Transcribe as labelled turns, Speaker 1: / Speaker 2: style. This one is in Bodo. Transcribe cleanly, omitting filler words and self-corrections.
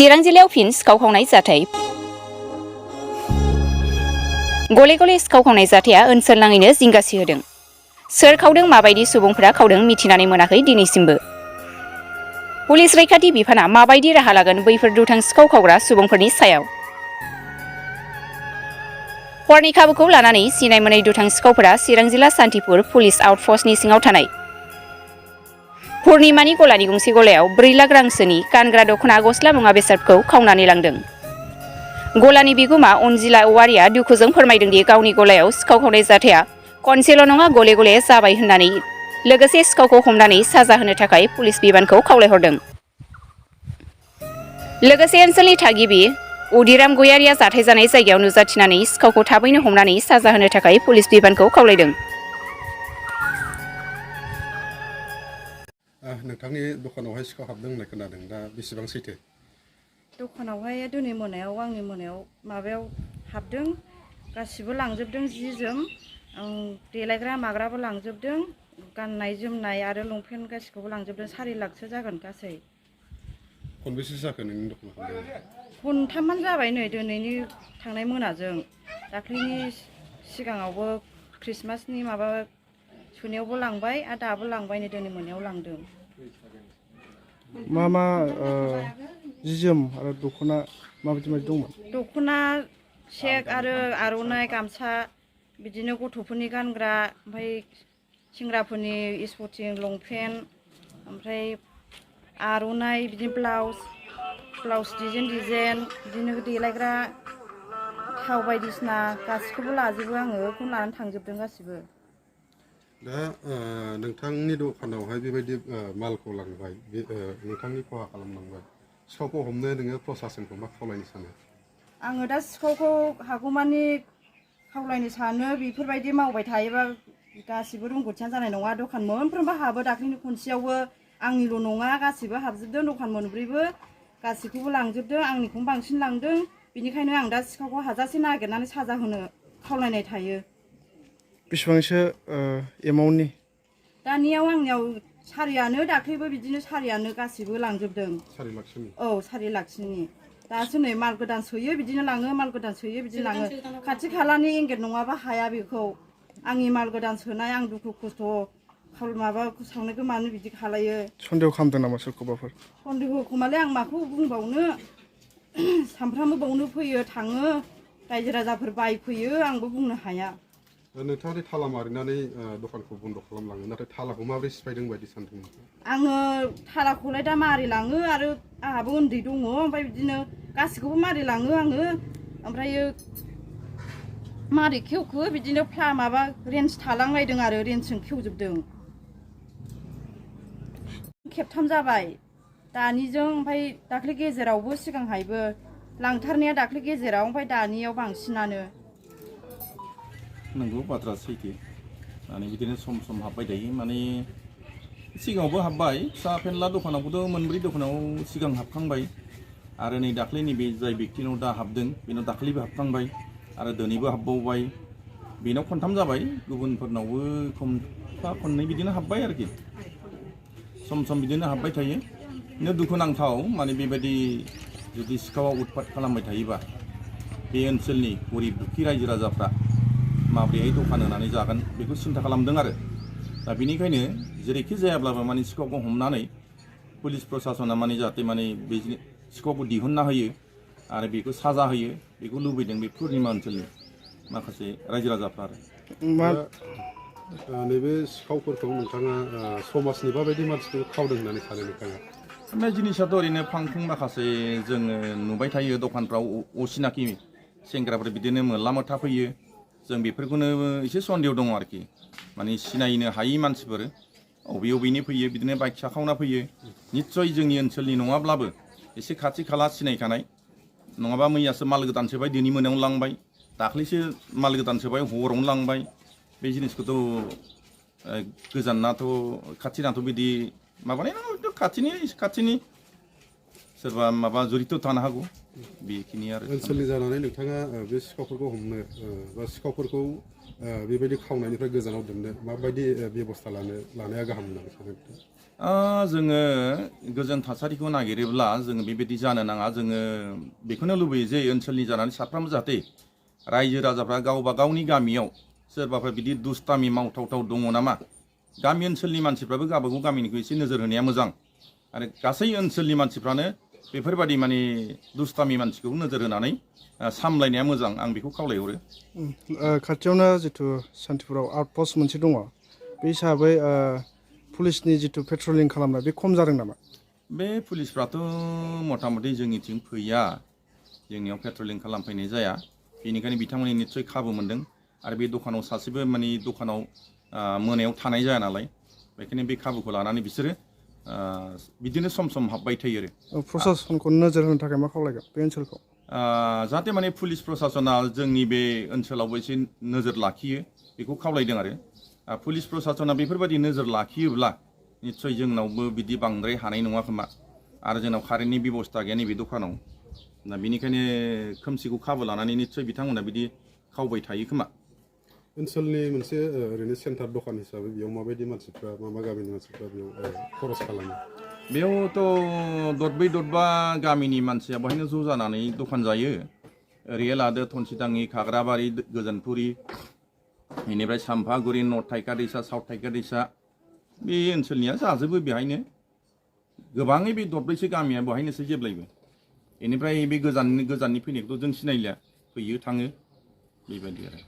Speaker 1: चिरां जिल्लायाव फिन सिखाव खावनाय जाथाय। गले गले सिखाव खावनाय जाथाया ओनसोल नाङैनो जिंगासि होदों। सोर खावदों, माबायदि सुबुंफोरा खावदों मिथिनानै मोनाखै दिनैसिमबो। पुलिस रैखाथि बिफाना माबायदि राहा लागोन बैफोर दुथां सिखाव खावग्रा सुबुंफोरनि सायाव। हरनि खाबुखौ लानानै सिनाय मोनै दुथां सिखावफोरा चिरां जिल्ला सान्थिपुर पुलिस आउटपस्टनि सिङाव थानाय पुर्णिमानि गलानि गंसे गलायाव 4 लाख रांसोनि गानग्रा दख'ना, गस्ला मुवा बेसादखौ खावनानै लांदों। गलानि बिगुमा अनजिला औवारिया दुखुजों फोरमायदों दि गावनि गलायाव सिखाव खावनाय जाथाया खनसेल' नङा गले गले जाबाय होननानै, लोगोसे सिखावखौ हमनानै साजा होनो थाखाय पुलिस बिबानखौ खावलायहरदों। लोगोसे ओनसोलनि थागिबि उदिराम गयारिया जाथाय जानाय जायगायाव नुजाथिनानै सिखावखौ थाबैनो हमनानै साजा होनो थाखाय पुलिस बिबानखौ खावलायदों।
Speaker 2: नोंथांनि दखानावहाय सिखाव हाबदों होननाय खोनादों, दा बेसेबां सैथो?
Speaker 3: दखानावहाय दिनै मोनायाव आंनि मोनायाव माबायाव हाबदों, गासिबो लांजोबदों, जि जोम देलायग्रा माग्राबो लांजोबदों, गाननाय जोमनाय आरो लंपेन्ट गासिखौबो लांजोबदों। 4 लाखसो जागोन गासै।
Speaker 2: खनबेसे जाखो नोंनि दखानाव हाबनाया?
Speaker 3: खनथामानो जाबाय नै, दिनैनि थांनाय मोनाजों। दाख्लैनि सिगाङावबो ख्रिस्टमासनि माबा सुनायावबो लांबाय आरो दाबो लांबाय, नै दिनै मोनायाव लांदों।
Speaker 4: मा मा जि जोम आरो दख'ना माबायदि दंमोन?
Speaker 3: दख'ना सेक आरो आर'नाइ, गामसा, बिदिनो गथ'फोरनि गानग्रा, ओमफ्राय सेंग्राफोरनि स्पटिं, लंपेन्ट, ओमफ्राय आर'नाइ, बिदिनो ब्लाउस डिजाइन, बिदिनो देलायग्रा थाव बायदिसिना गासिखौबो लाजोबो आङो, बेखौनो लानानै थांजोबदों गासिबो।
Speaker 2: दा नोंथांनि दखानावहाय बेबायदि मालखौ लांबाय, नोंथांनि खहा खालामलांबाय, सिखावखौ हमनो नोङो प्रसासनखौ मा खावलायनो सानो?
Speaker 3: आङो दा सिखावखौ हागौमानि खावलायनो सानो, बेफोरबायदि मावबाय थायोबा गासिबो रोंगौथियानो जानाय नङा। दखान मोनफ्रोमबो हाबो, दाख्लैनि खनसेयावबो आंनिल' नङा गासिबो हाबजोबदों, दखान मोनब्रैबो गासिखौबो लांजोबदों, आंनिखौनो बांसिन लांदों। बेनिखायनो आं दा सिखावखौ हाजासे नागिरनानै साजा होनो खावलायनाय थायो।
Speaker 4: बेसेबांसो एमाउन्टनि?
Speaker 3: दानियाव आंनियाव 4 दाख्लैबो बिदिनो 4 गासिबो लांजोबदों।
Speaker 2: 4 लाखसोनि? औ,
Speaker 3: 4 लाखसोनि। दासो नै माल गोदान सोयो बिदिनो लाङो, माल गोदान सोयो बिदिनो लाङो। खाथि खालानि एंगेट नङाबा हाया बेखौ। आंनि माल गोदान सोनाय, आं दुखु खस्थ' माबा सावनायखौ मानो बिदि खालायो।
Speaker 4: सन्देह खालामदों नामा सोरखौबाफोर?
Speaker 3: सन्देहखौ मालाय आं माखौ बुंबावनो, सानफ्रामबो बावनो फैयो थाङो, रायजो राजाफोर बायफैयो, आंबो बुंनो हाया।
Speaker 2: नोंथाङा ताला मारिनानै दखानखौ बन्द' खालामलाङो, नाथाय तालाखौ माबोरै सिफायदों बायदि सानदों?
Speaker 3: आङो तालाखौलाय दा मारिलाङो, आरो आंहाबो उन्दै दङ, ओमफ्राय बिदिनो गासिखौबो मारिलाङो आङो। ओमफ्रायो मारै खेवखो, बिदिनो माबा रेन्ज थालांलायदों आरो रेन्जजों खेवजोबदों। खेबथाम जाबाय दानिजों, ओमफ्राय दाख्लै गेजेरावबो सिगांहायबो लांथारनाया दाख्लै गेजेराव, ओमफ्राय दानियाव बांसिनानो।
Speaker 5: नंगौ, बाथ्रा सैथो। माने बिदिनो सम सम हाबबाय थायो, माने सिगाङावबो हाबबाय, फिसा फेनला दखानावबोथ' मोनब्रै दखानाव सिगां हाबखांबाय, आरो नै दाख्लै नैबे जाय बेक्तिनाव दा हाबदों बेनाव दाख्लैबो हाबखांबाय, आरो दिनैबो हाबबावबाय, बेनाव खनथाम जाबाय, गुबुनफोरनावबो खनफा खननै बिदिनो हाबबाय आरोखि। सम सम बिदिनो हाबबाय थायो। बिदिनो दुखुनांथाव, माने बेबायदि जुदि सिखावा उतपात खालामबाय थायोबा बे ओनसोलनि गरिब दुखि रायजो राजाफ्रा माबोरैहाय दखान होनानै जागोन बेखौ सिन्था खालामदों आरो। दा बेनिखायनो जेरैखि जायाब्लाबो माने सिखावखौ हमनानै पुलिस प्रसासना माने जाहाथे माने बे सिखावखौ दिहुनना होयो आरो बेखौ साजा होयो, बेखौ लुबैदों बे पुर्निमा ओनसोलनि माखासे रायजो राजाफ्रा आरो।
Speaker 2: नैबे सिखावफोरखौ नोंथाङा समाजनि माबायदि मानसिखौ खावदों होननानै सानो नोंथाङा?
Speaker 5: बे जिनिसाथ' ओरैनो फां फुं माखासे जोङो नुबाय थायो दखानफ्राव, असिनाखि सेंग्राफोर बिदिनो मोला मोथा फैयो, जों बेफोरखौनो एसे सन्देह दङ आरोखि। माने सिनायनो हायि मानसिफोर बबेनि फैयो, बिदिनो बाइक साखावना फैयो। निस्सय जोंनि ओनसोलनि नङाब्लाबो एसे खाथि खाला सिनायखानाय, नङाबा मैयासो माल गोदान सोबाय, दिनै मोनायावनो लांबाय, दाख्लैसो माल गोदान सोबाय, हरावनो लांबाय। बे जिनिसखौथ' गोजाननाथ' खाथिनाथ' बिदि माबानाय नङा, खाथिनि सोरबा माबा जरित' थानो हागौ, बेखिनि आरो।
Speaker 2: ओनसोलनि जानानै नोंथाङा बे सिखावफोरखौ हमनो बा सिखावफोरखौ बेबायदि खावनायनिफ्राय गोजानाव दोननो माबायदि बेब'स्था लानाया गाहाम होननानै सानो?
Speaker 5: जोङो गोजोन थासारिखौ नागिरोब्ला जोङो बेबायदि जानो नाङा जोङो बेखौनो लुबैयो जे ओनसोलनि जानानै साफ्रोमबो जाहाथे रायजो राजाफ्रा गावबा गावनि गामियाव सोरबाफोर बिदि दुस्तामि मावथावथाव दङ नामा गामि ओनसोलनि मानसिफ्राबो गावबागाव गामिनिखौ एसे नोजोर होनाया मोजां आरो गासै ओनसोलनि मानसिफ्रानो बेफोरबायदि माने दुस्तामि मानसिखौ नोजोर होनानै सामलायनाया मोजां आं बेखौ खावलायहरो।
Speaker 4: खाथियावनो जिथु सान्तिपुराव आउटपस्ट मोनसे दङ बे हिसाबै पुलिसनि जिथु पेट्रलिं खालामनाय बे खम जादों नामा?
Speaker 5: बे पुलिसफ्राथ' मथा मथि जोंनिथिं फैया जोंनियाव पेट्रलिं खालामफैनाय जाया बेनिखायनो बिथांमोननि निस्सय खाबु मोनदों आरो बे दखानाव सासेबो माने दखानाव मोनायाव थानाय जाया नालाय बेखायनो बे खाबुखौ लानानै बिसोरो बिदिनो सम सम हाबबाय थायो आरो।
Speaker 4: प्रसासनखौ नोजोर होनो थाखाय मा खावलायगोन बे ओनसोलखौ?
Speaker 5: जाहाथे माने पुलिस प्रसासना जोंनि बे ओनसोलावबो एसे नोजोर लाखियो बेखौ खावलायदों आरो पुलिस प्रसासना बेफोरबायदि नोजोर लाखियोब्ला निस्सय जोंनावबो बिदि बांद्राय हानाय नङा खोमा आरो जोंनाव कारेन्टनि बेबस्था गैया नैबे दखानाव दा बेनिखायनो खोमसिखौ खाबु लानानै निस्सय बिथांमोना बिदि खावबाय थायो खोमा।
Speaker 2: ओनसोलनि मोनसे ओरैनो सेन्टार दखान हिसाबै बेयाव माबायदि मानसिफ्रा मा गामिनि मानसिफ्रा बेयाव खरस खालामो?
Speaker 5: बेयावथ' दरब्रै दरबा गामिनि मानसिया बेवहायनो ज' जानानै दखान जायो। ओरैहाय लादो धनसिताङि खाग्राबारि गोजोनपुरि बेनिफ्राय सामफागुरि नर्थ थाइखा दैसा साउथ थाइखा दैसा बे ओनसोलनिया जाजोबो बेहायनो गोबाङै बे दरब्रैसो गामिया बेवहायनोसै जेब्लायबो बेनिफ्राय बे गोजाननि फैनायखौथ' जों सिनायलिया फैयो थाङो बेबायदि आरो।